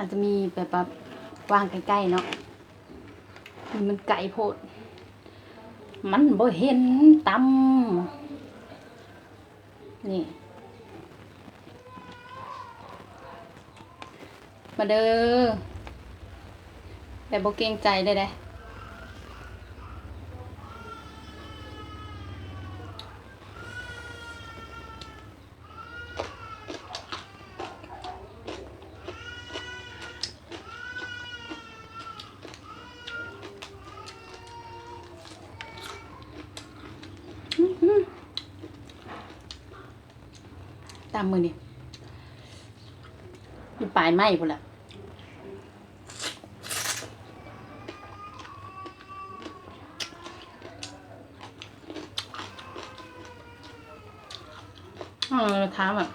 ອາດຈະມີແບບວ່າວາງໃກ້ໆເນາະ ມັນໄກໂພດ ມັນບໍ່ເຫັນຕຳ. ນີ້ ມາເດີ ແບບບໍ່ເກງໃຈເລີຍເດ້. ຕຳມື້ນີ້ຢູ່ປາຍໄມ້ພຸ້ນລະ. ເອີ ຖາມວ່າ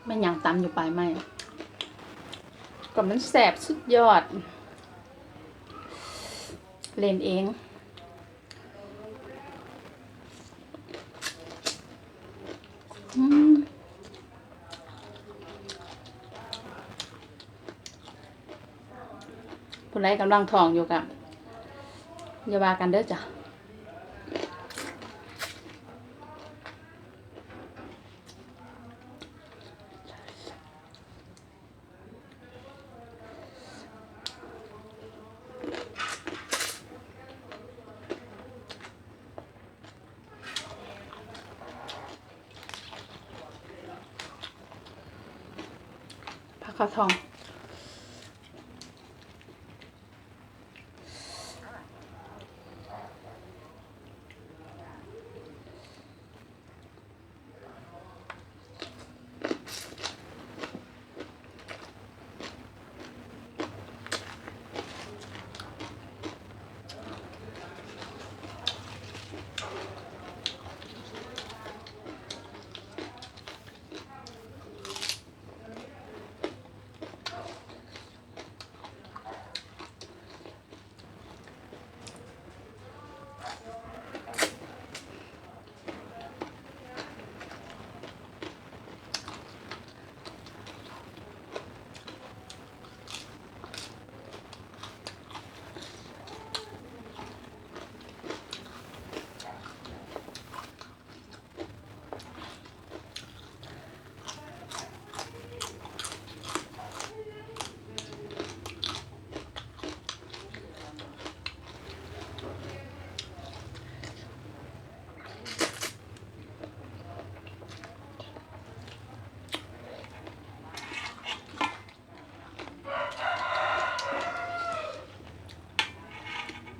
ແມ່ນຫຍັງຕຳຢູ່ປາຍໄມ້ ກໍມັນແຊບສຸດຍອດ ເຫຼັ້ນເອງ. ອືມ ຜູ້ໃດກຳລັງທ້ອງຢູ່ກະຢ່າວ່າກັນເດີຈ້າ. ຜັກຂາວທອງ.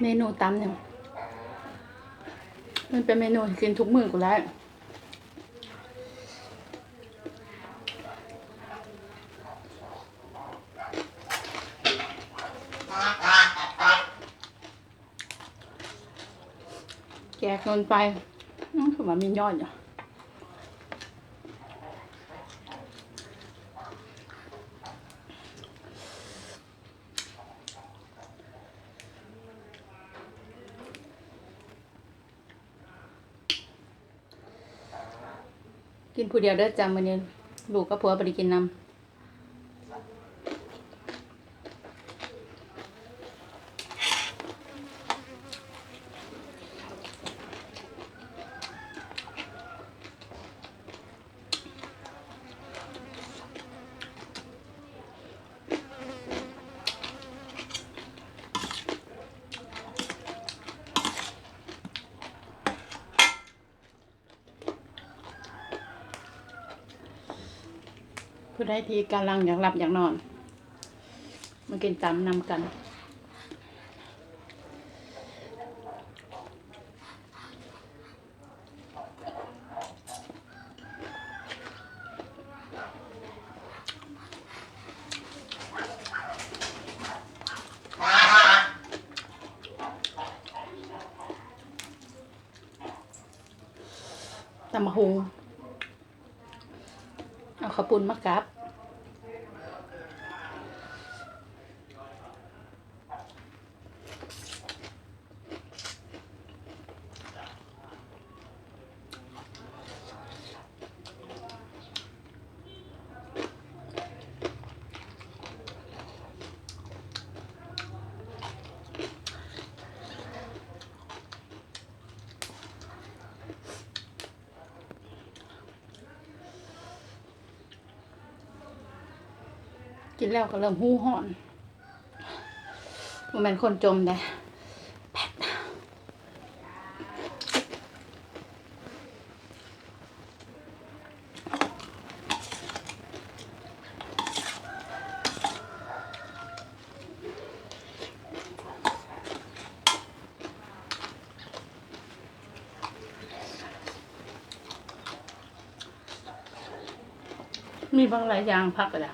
ເມນູຕຳນີ້ ມັນເປັນເມນູທີ່ກິນທຸກມື້ກໍໄດ້. ແກະເກີນໄປ ອືມ ຄືວ່າມີຍອດຢູ່. ກິນຜູ້ດຽວເດີຈ້າ ມື້ນີ້ລູກກັບຜົວບໍ່ໄດ້ກິນນຳ. ຜູ້ໃດທີ່ກຳລັງຢາກຫຼັບຢາກນອນ ມາກິນຕຳນຳກັນ. ຕຳບັກຫຸ່ງ ເອົາເຂົ້າປຸ້ນມາກັບ. ເ ກິນແລ້ວກໍເລີ່ມຮູຮ້ອນ ບໍ່ແມ່ນຄົນຈົ່ມເດ້. ມີບັກຫຼາຍຢ່າງ ຜັກກະດາ.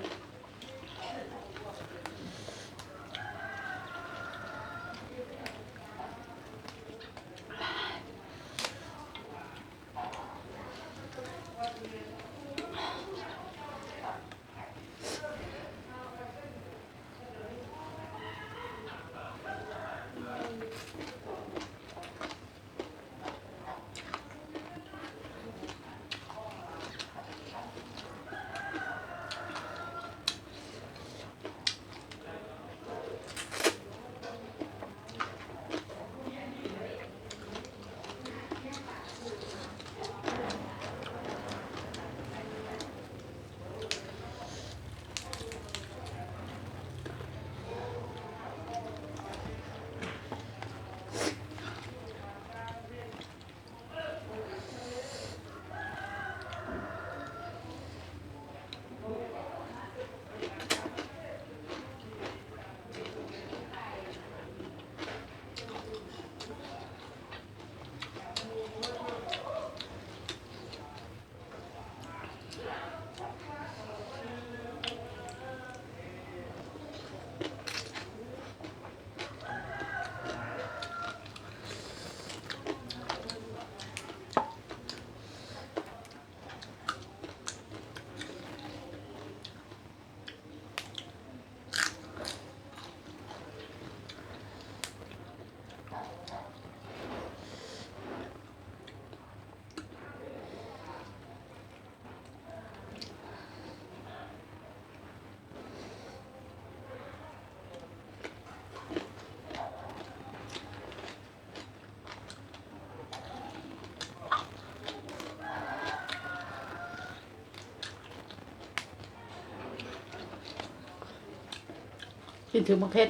ກິນຖືກໝາກເຜັດ.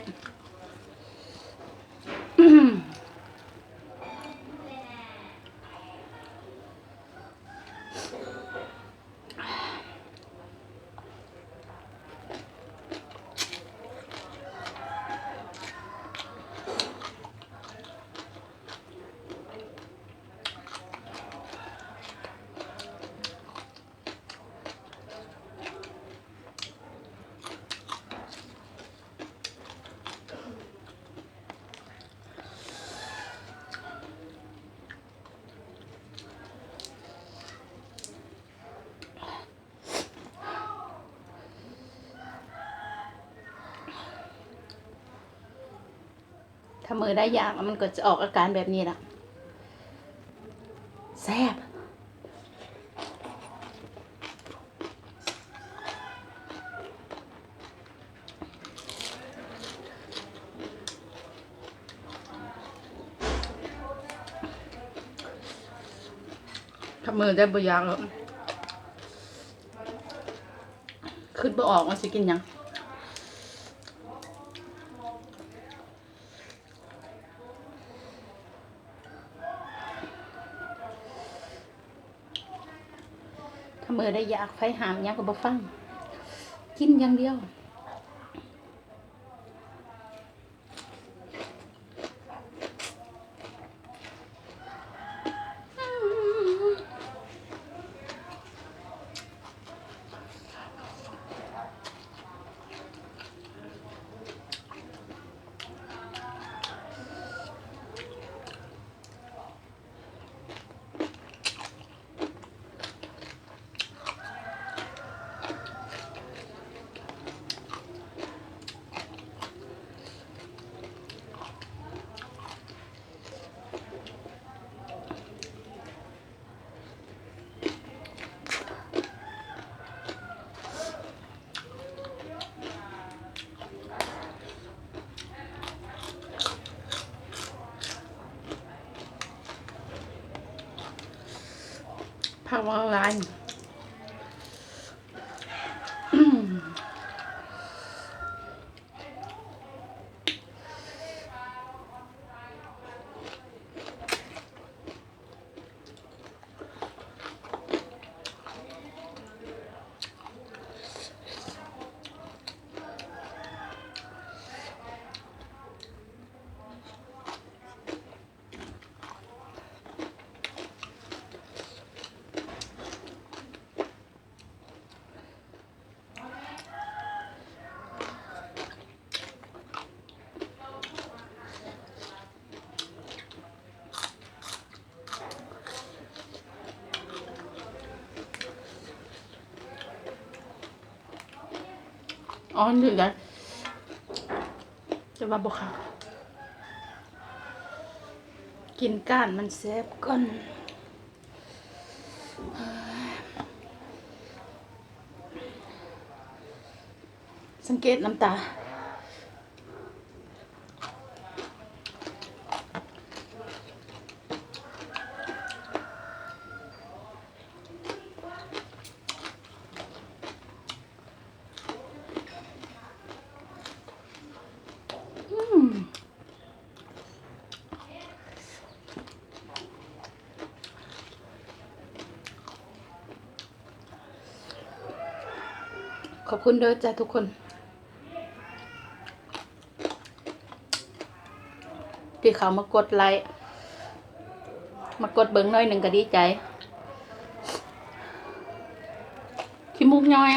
ຖ້າມື້ໃດຢາກ ມັນກໍຈະອອກອາການແບບນີ້ລະ ແຊບ. ຖ້າມື້ໃດບໍ່ຢາກ ຄິດບໍ່ອອກວ່າຊິກິນຫຍັງ. ຖ້າມື້ໃດຢາກ ໃຜຫ້າມຫຍັງກໍບໍ່ຟັງ ກິນຢ່າງດຽວ. ຜັກຫວານຫຼາຍ. ອ່ອນຢູ່ໃດ ແຕ່ວ່າບໍ່ຄັກ. ກິນກ້ານມັນແຊບກ່ອນ. ສັງເກດນ້ຳຕາ. ຂອບຄຸນເດີຈ້າທຸກຄົນ ທີ່ເຂົ້າມາກົດໄລ້ ມາກົດເບິ່ງໜ້ອຍໜຶ່ງກໍດີໃຈ. ຂີ້ມູກຍ້ອຍ.